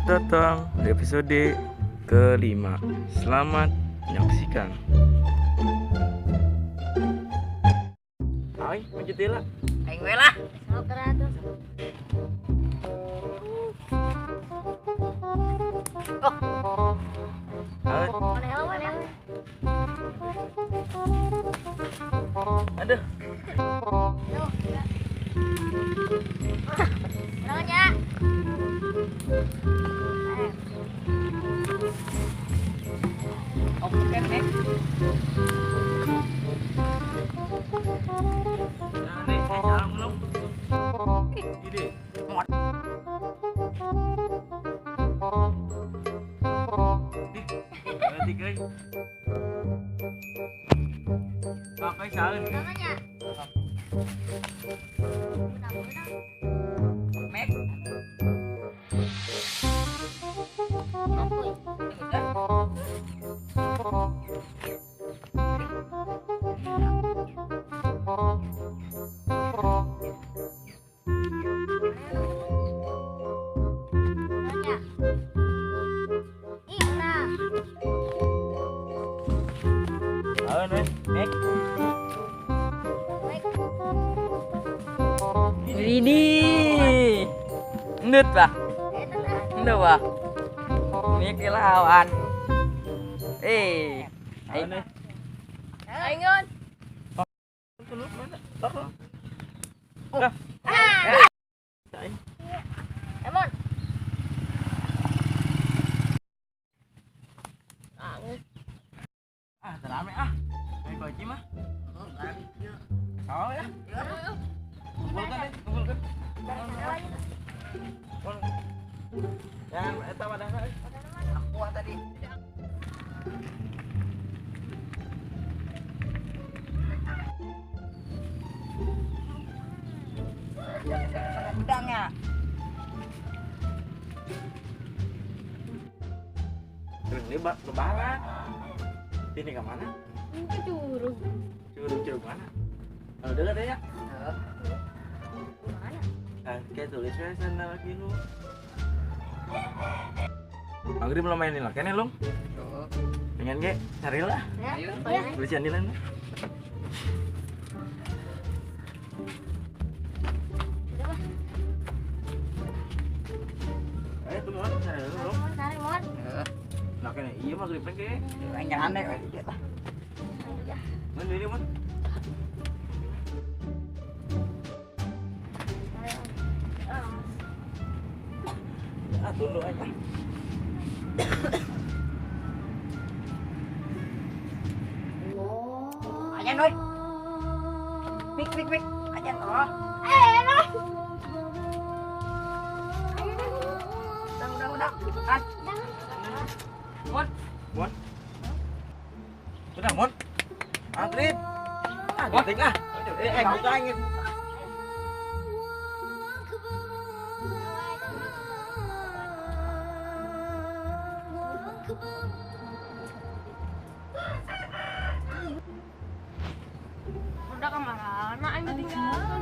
Datang di episode kelima. Selamat menyaksikan. Ayo, lanjut lah. Aing we lah. Sok teratur. Oh. Mana helm ya? Aduh. Duh. Berangkat ya. Oke, nek. Nah, nih, jalan belum? Ini. Ih, berarti guys. Pakai jalan. Namanya. Mek. Ini ndut bah, ndut bah, mikir lawan, ayo, ayo, emon, ah terame ah, main kunci mah, salah ya. Kumpulkan deh, kumpulkan. Jangan eta wadahna euy. Aku tadi. Udangnya. Terus lebar lebaran. Ini ke mana? Ini ke curug. Curug mana? Oh, dekat ya? Heeh. Mana? Ah, kayak tulis we sana lagi lu. Maghrib belum mainin lah, kene lu. Dengan ge, carilah. Ayo. Tulisan di lain. Ayo tuh mon, cari dulu. Cari mon. Heeh. Nah kene iya maghrib ge. Aing aneh we lah. Mon ini mon. Ah, tunduk aja. Ayan, oi. Mik, mik, mik. Ayan, oh. Eh, no. Udah, udah, udah. An. Mon. Mon. Sudah, Mon. Maghrib. Ah, getik ah. Buka angin. Udah kemana? Aing ketinggalan.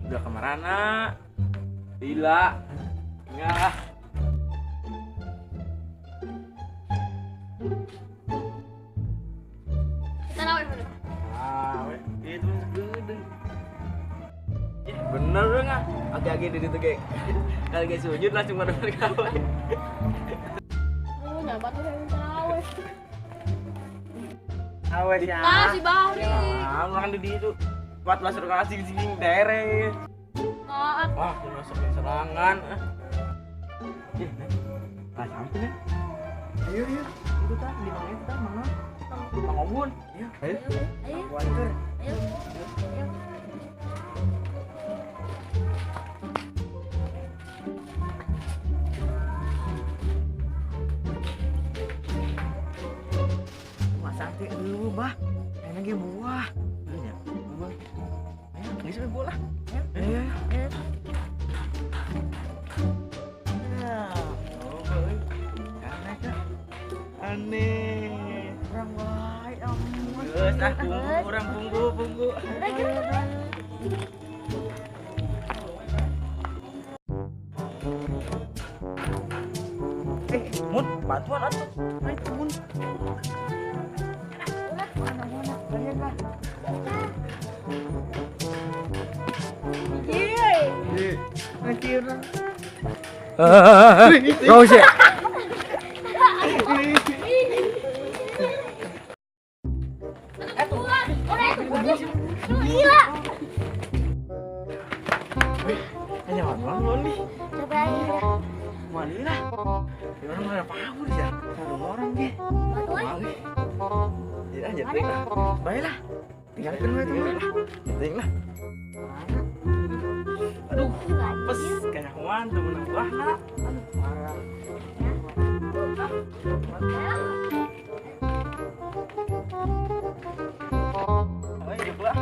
Udah kemarana, lila, enggak. Kita lawan mana? Ah, itu gede. Bener enggak? Oke, di situ geng. Kalau guys sujud langsung pada kawan. Oh, nyabat tuh yang tahu. Awe ya. Ah, si Bahri. Ah, makan di situ. 14 rakaat sing dere. Maaf. Wah, masukin serangan. Ih, lah sampai nih. Ayo, ayo. Itu tah di mana itu tah mana? Mang Obun. Iya. Ayo. Ayo. Ayo. Ayo. Bah. Enak ge buah. Iya, buah. Ayo, geus we buah lah. Ayo. Nah, oh, euy. Aneh. Urang wae ampun. Geus ah punggu urang punggu. Mun, bantuan atuh. Ayo mun. Mana lah. Iya. Anjir. Kau sih. Gila. Nih. Cobain. Malilah. Orang mana pahur ya? Satu orang ge. Mali. Ya nyeting lah. Baiklah. Tinggalkan we tuh. Nyeting lah. Aduh, pes kanyahoan teu meunang buahna. Aduh, parah. Ayo buah.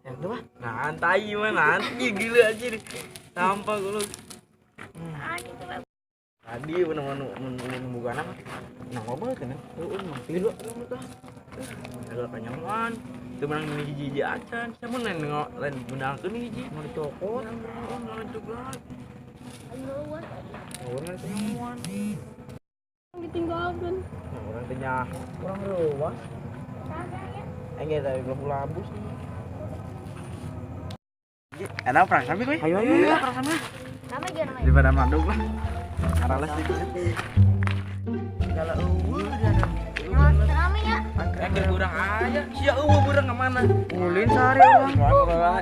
Yang tu mah nantai mah nanti gila aja nih. Sampah lu. Tadi mun buka nama. Nang ngobrol kan. Heeh, mah tilu tah. Ada kanyawan. Teu meunang hiji-hiji acan. Samun lain lain meunangkeun hiji. Mau dicokot, mau coklat. Orang teh nyawan. Ditinggalkan. Orang teh nyaho, orang leuwas. Engge tadi labu-labu sih. Enak perang sampe kowe. Ayo ayo perang sampe. Rame ge namanya. Daripada manduk lah. Arales dikit. Segala eueuh rame ya. Eh kurang aja. Sia eueuh burang ka mana? Ulin sare urang.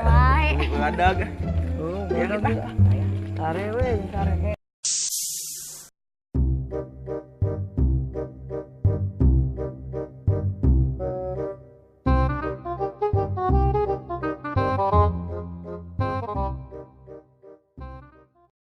Bae. Ngadag. Oh, sare we, sare.